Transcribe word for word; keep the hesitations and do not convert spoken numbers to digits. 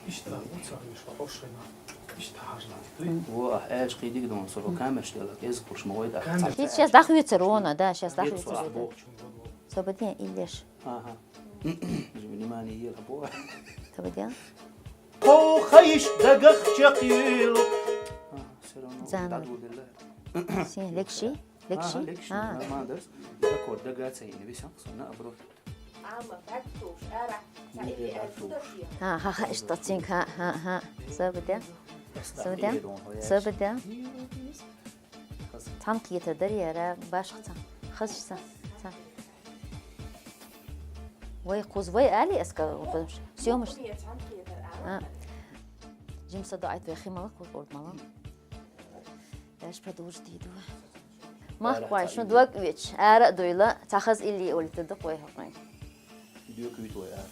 Иштта, уца виш, ошхина. Иштта хьажна. Во, ахь аьлча кхидиг дон, со камераш делла, кӀезиг кхуш ма вай дӀа. Камераш. Хьи, сейчас дахьа вецар вона, да, сейчас дахьа вецар. Собаден, иллеш. Ага. Внимание, ела бо. Собаден. Кхо хайш дагах чакъ юлу. Ага, всё равно. Зан. ДӀадудилла. Син, лекши? Лекши? Ага, лекши. А. Нормально дарс. Рекорд дага ца йина, висан, со наоборот. Ама баттуш, ара, ца или арфуда. А, ха, ха, иштта цинк, ха, ха, ха. Собаден. Собаден. Собаден. Цхьан кхетар дар яра, башха цхьан. Хазаш цхьан. Цхьан. Вай кхуз, вай али аска, потому что съёмыш. А. Жим са доӀайт вай химала кхуз орд мала. Даш продолжить иду. Мах квай, шун дуак вич. Ара дуйла, цахаз или олита да квай хакай. Дуак вит вай ара.